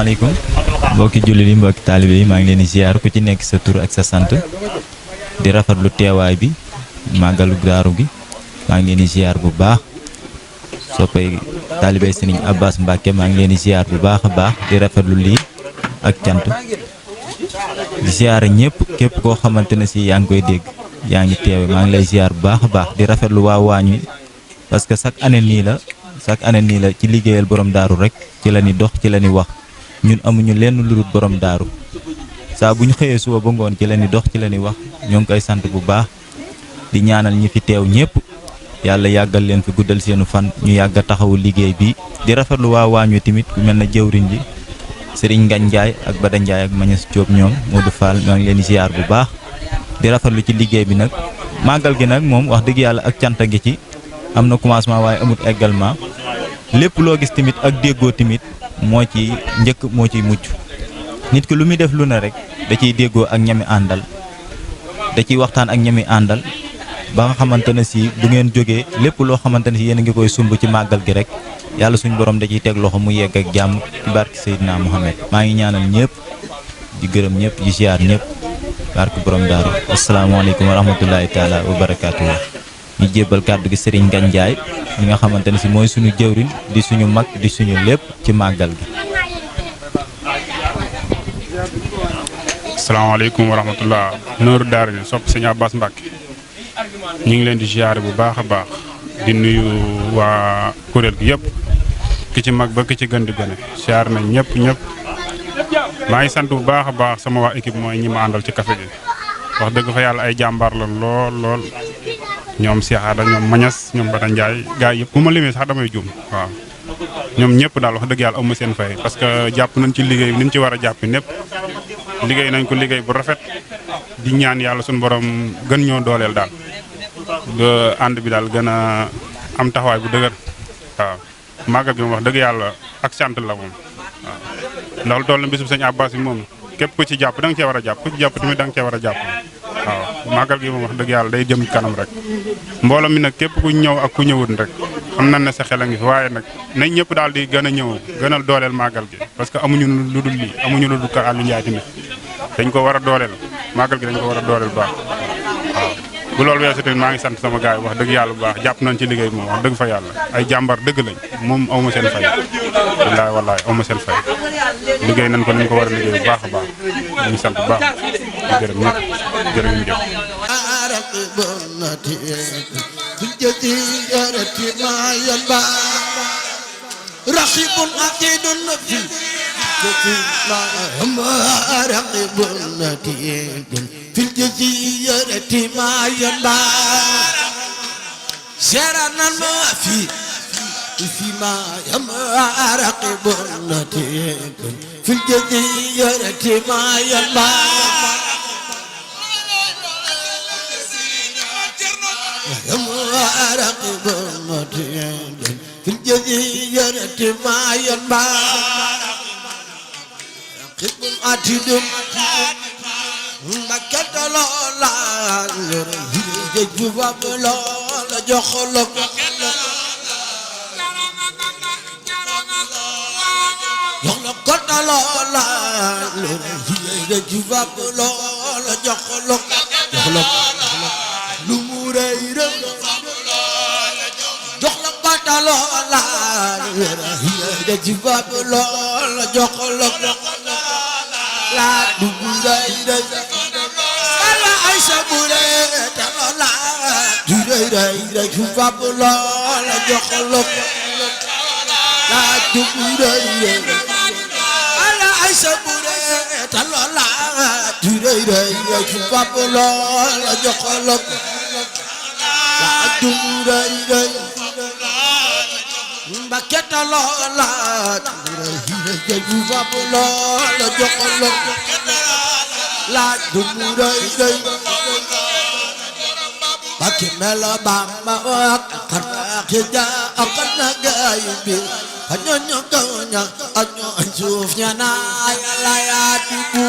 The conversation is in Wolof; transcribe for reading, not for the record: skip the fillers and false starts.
asalaamaaleykum mbokki jullit yi mbokki taalibe yi maa ngi leen di ziar ku ci nekk sa tur ak sa sant di rafetlu teewaay bi màggalu daaru gi maa ngi leen di ziar bu baax soppay taalibe Sëriñ Abbas Mbacke maa ngi leen di ziar bu baax a baax di rafetlu lii ak cant di ziar ñëpp képp koo xamante ne si yaa ngi koy dégg yaa ngi teewe maa ngi lay ziar bu baax a baax di rafetlu waa waañ wi parce que chaque année nii la ci liggéeyal borom daaru rek ci la ñuy dox ci la ñuy wax ñun amuñu lenn lu dul borom daaru saa bu ñu xëyee suba ba ngoon ci la ñuy dox ci la ñuy wax ñoo ngi koy sant bu baax di ñaanal ñi fi teew ñëpp yàlla yàggal leen fi guddal seenu fan ñu yàgg a taxawu liggéey bi di rafetlu waa waañ wi tamit ku mel na jëwriñ ji Serigne Ngagne Ndiaye ak Bada Ndiaye ak Mañas Diop ñoom Modou Fall maa ngi leen di ziar bu baax di rafetlu ci liggéey bi nag màggal gi nag moom wax dëgg yàlla ak cant gi ci am na commencement waaye amut également lépp loo gis tamit ak déggoo tamit moo ci njëkk moo ciy mucc nit ki lu muy def lu ne rek da ciy déggoo ak ñami àndal da ciy waxtaan ak ñami àndal ba nga xamante ne si bu ngeen jógee lépp loo xamante ne si yéen a ngi koy sumb ci màggal gi rek yàlla suñu borom da ciy teg loxo mu yegg ak jàmm ci barke Seydina Mohamed maa ngi ñaanal ñëpp di gërëm ñëpp di ziar ñëpp barke borom daaru asalaamaaleykum wa rahmatullahi taala wa barakaatu. ñu jébbal kàddu gi Serigne Ngagne Ndiaye ñi nga xamante ne si mooy suñu jëwriñ di suñu mag di suñu lépp ci màggal gi. asalaamaaleykum wa rahmatullah nooru daara ni sopp Sëñ Abbas Mbacke ñu ngi leen di ziare bu baax a baax di nuyu waa kuréel gi yëpp ki ci mag ba ki ci gën di gone ziar nañ ñëpp maa ngi sant bu baax a baax sama waa équipe mooy ñi ma àndal ci café gi wax dëgg fa yàlla ay jàmbaar la lool ñoom Cheikh Ada ñoom Mañas ñoom Bada Ndiaye gars yëpp bu ma limee sax damay juum waaw ñoom ñëpp daal wax dëgg yàlla amu seen fay parce que jàpp nañ ci liggéey bi ni ñu ci war a jàpp népp liggéey nañ ko liggéey bu rafet di ñaan yàlla suñu borom gën ñoo dooleel daal ba ànd bi daal gën a am taxawaay bu dëgër waaw màggal bi moom wax dëgg yàlla ak sant la moom waaw ndax lu toll na bisub Sëñ Abbas bi moom képp ku ci jàpp da nga cee war a jàpp ku ci jàpp tamit da nga cee war a jàpp waaw màggal gi moom wax dëgg yàlla day jëm kanam rek mbooloo mi nag képp ku ñëw ak ku ñëwut rek xam nañ ne sa xel a ngi fi waaye nag nañ ñëpp daal di gën a ñëw gënal dooleel màggal gi parce que amuñu lu dul lii amuñu lu dul kër Aliou Ndiaye tamit dañ ko war a dooleel màggal gi dañ ko war a dooleel bu baax waaw bu loolu weesu tamit maa ngi sant sama gars yi wax dëgg yàlla bu baax jàpp nañ ci liggéey bi moom wax dëgg fa yàlla ay jàmbar dëgg lañ moom awma seen fay wallaay awma seen fay liggéey nañ ko nañ ko war a liggéey bu baax a baax ñu ngi sant bu baax di gërëm ñëpp jërëjëf رقيب عتيد في رقيب عتيد في الجزيرة ما ينبع سرنا ما فيما ينبع رقيب عتيد في الجزيرة ما ينبع رقيب عتيد في الجزيرة ما ينبع رقيب عتيد مكة لولا جواب لولا جخلق يخلق لولا جواب لولا جخلق يخلق لمورير جخلق لولا جواب لولا جخلق لا لمورير Sabure talola, jure jufab la jokholok, la jure. Ala ay sabure talola, jure jufab la jokholok, la jure. Mbaket talola, jure jufab la jokholok, la jure. Bakimela bamba akarna kija akarna gaibi anyo nyonya anyo anjufnya na ya la ya dibu